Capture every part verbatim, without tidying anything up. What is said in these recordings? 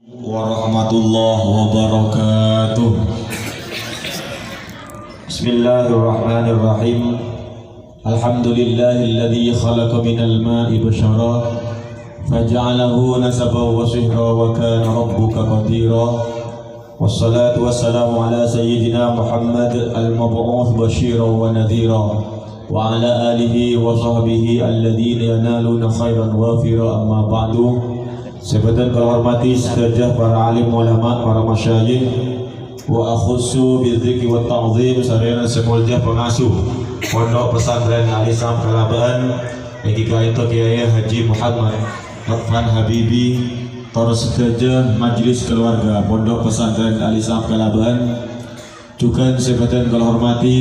ورحمة الله وبركاته. بسم الله الرحمن الرحيم. الحمد لله الذي خلق من الماء بشرا فجعله نسبا وصهرا وكان ربك قديرا. والصلاة والسلام على سيدنا محمد المبعوث بشيرا ونذيرا وعلى آله وصحبه الذين ينالون خيرا وافرا، أما بعد. Sè bhâdhân kaulâ hormatè sadhâjâ para alim ulama, para masyayikh, wa akhussu bidzikri wat ta'zim, sarèna sè molja pangasuh Pondok Pesantren Al-Islam Kalabân, èngghi ka'dinto Kèyaè Haji Muhammad Lutfan Habibi, tor sadhâjâ majelis keluarga Pondok Pesantren Al-Islam Kalabân, jhughân sè bhâdhân kaulâ hormatè,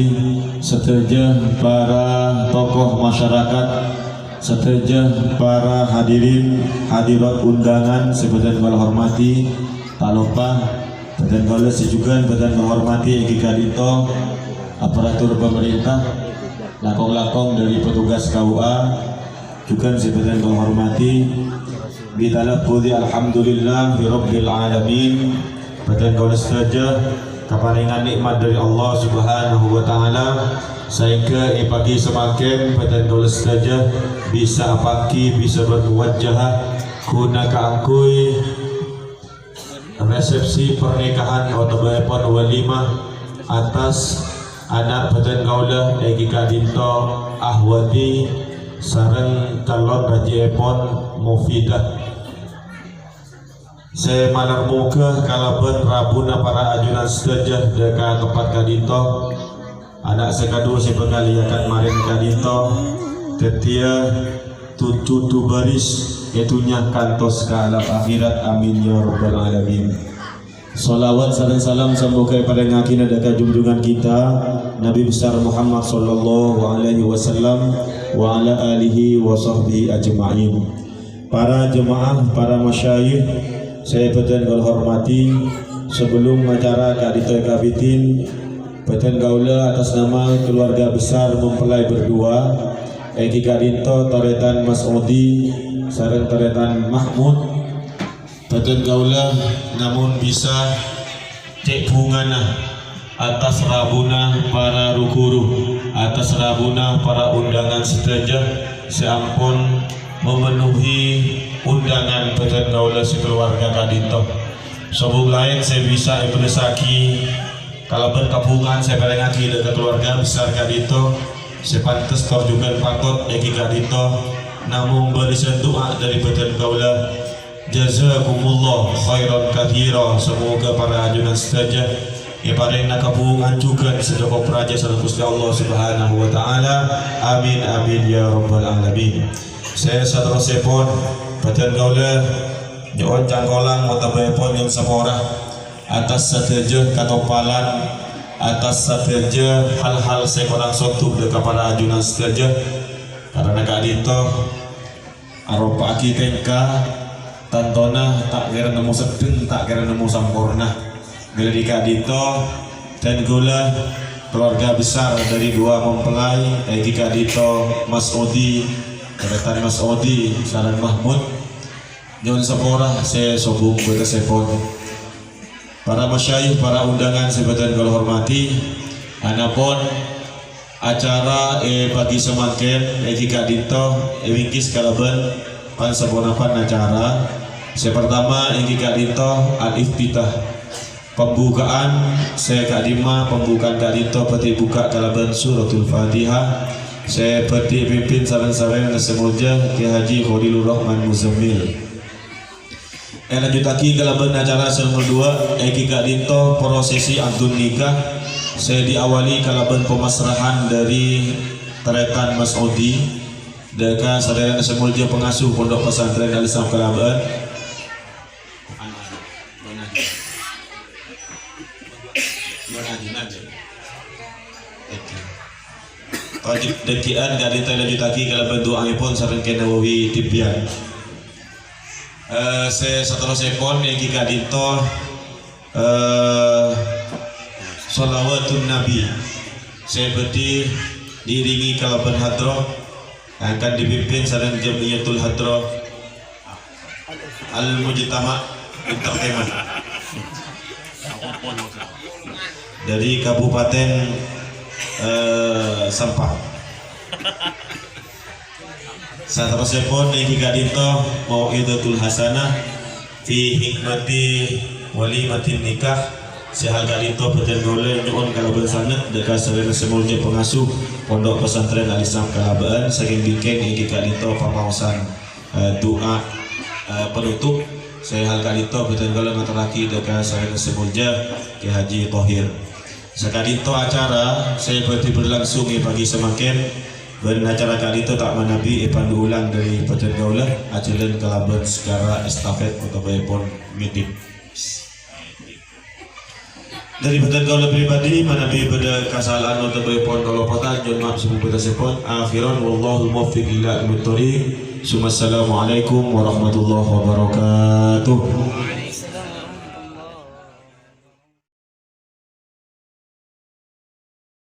sadhâjâ para tokoh masyarakat, sadhâjâ para hadirin hadirat undangan sè bhâdhân kaulâ hormatè, ta' loppa bhâdhân kaulâ sè jhughân bhâdhân kaulâ hormatè èngghi ka'dinto aparatur pemerintah, langkong-langkong dhâri petugas K U A, jhughân sè bhâdhân kaulâ hormatè, bi talaffudzi alhamdulillahi rabbil alamin. Bhâdhân kaulâ sadhâjâ kaparèngan nè'mat dhâri Allah Subhanahu wa Ta'ala, saèngghâ è pagi samangkèn bhâdhân kaulâ sadhâjâ bisa apanggi, bisa bermuwajahah ghuna kaangghuy resepsi pernikahan otabâèpon walimah atas ana' bhâdhân kaulâ èngghi ka'dinto Ahwati sareng calon rajina èpon Mufidah. Sè malar moghâ kalabân rabuna para ajunan sadhâjâ dhâ' ka tempat ka'dinto. Ana' sè kaduwâ sè bhâkal èyangkat marèna ka'dinto dhâddhiyâ tu-, cucu baris è dhunnya kantos ka alam akhèrat. Amin ya rabbal alamin. Shalawat sareng salam samoghâ èparèngaghina dhâ' ka junjungan kita, Nabi Besar Muhammad sallallahu alaihi wasallam, wa ala alihi wa sahbihi ajma'in. Para jemaah, para masyayikh sè bhâdhân kaulâ hormatè, sabellunna acara ka'dinto èkabidhin, bhâdhân kaulâ atas nama keluarga besar mempelai berdua, èngghi ka'dinto tarètan Mas Odi sareng tarètan Mahmud, bhâdhân kaulâ namong bisa cè' bhungana atas rabuna para ru-ghuru, atas rabuna para undangan sadhâjâ sè ampon memenuhi undangan bhâdhân kaulâ sakaluarga ka'dinto. Sobung laèn sè bisa èbellessaghi kalabân kabhunga'an sè èparèngaghi dhâ' ka kaluarga besar ka'dinto, sè pantes tor jhughân patot èngghi ka'dinto, namong bâlessân du'a dhâri bhâdhân kaulâ. Jazakumullah khairan katsira. Samoghâ para ajunan sadhâjâ èparèngana kabhunga'an jhughân sè cokop rajâ sareng Ghustè Allah Subhanahu wa Ta'ala. Amin, amin, ya rabbal alamin. Sè saterrossèpon, bhâdhân kaulâ nyo'on cangkolang otabâèpon nyo'on sapora atas sadhâjâ katompalan, atas sadhâjâ hal-hal sè korang sodhu dhâ' ka para ajunan sadhâjâ. Karana ka'dinto aropa'aghi tèngka, tantona ta' kèra nemmo seddheng, ta' kèra nemmo samporna. Mèla dhâri ka'dinto, dhân kaulâ, keluarga besar dhâri duwâ mempelai, èngghi ka'dinto Mas Odi, tarètan Mas Odi sareng Mahmud, nyo'on sapora sè sobung bâtessèpon. Para masyayikh, para undangan sè bhâdhân kaulâ hormatè, anapon acara è pagi samangkèn èngghi ka'dinto èwingkis kalabân pan-saponapan acara. Sè partama èngghi ka'dinto al-iftitah, pembukaan. Sè ka'dimma pembukaan ka'dinto bhâdhi bukka' kalabân Suratul Fatihah, sè bhâdhi èpimpin sareng sarèna sè molja Kè Haji Kholilur Rahman Muzammil. Èlanjuttaghi kalabân acara sè nomer duwâ', èngghi ka'dinto prosesi akdun nikah sè diawali kalabân pemasrahan dhâri tarètan Mas Odi, dhâ' ka sadhâjâna sè molja pangasuh Pondok Pesantren Al-Islam Kalabân. Tojjhu-, dhâggi'ân ka'dinto èlanjuttaghi kalabân du'aèpon sareng Kè Nawawi Tibyan. Eh, sè saterrossèpon èngghi ka'dinto, eh, shalawatun Nabi sè bhâdhi diiringi kalabân hadroh, akan dipimpin sareng Jamiyatul Hadroh Al-Mujtama'. Entertainment. Dari Kabupaten, eh, Sampang. Saterrossèpon èngghi ka'dinto mau'izatul hasanah fi hikmati walimatin nikah. Sè hal ka'dinto bhâdhân kaulâ nyo'on kalabân sanget dâ' ka sadhâjâna sè molja pangasuh Pondok Pesantren Al-Islam Kalabân, sakèng bingkèng èngghi ka'dinto pamaosan, eh, du'a, eh, penutup. Sè hal ka'dinto bhâdhân kaulâ ngaterraghi dâ' ka sadhâjâna sè molja Kè Haji Thohir. Saka'dinto acara sè bhâdhi berlangsung è pagi samangkèn, bân acara ka'dinto ta' manabi èpandu ulang dâri bhâdhân kaulâ, ajhâlân kalabân segara estafet otabâèpon meeting. Dâri bhâdhân kaulâ pribadi, manabi bâdâ kasala'an otabâèpon kalopotan, nyo'on maaf sabhunten-bhuntenèpon. Akhiran, wallahul muwaffiq ila aqwamit thoriq. Summa assalamualaikum warahmatullahi wabarakatuh.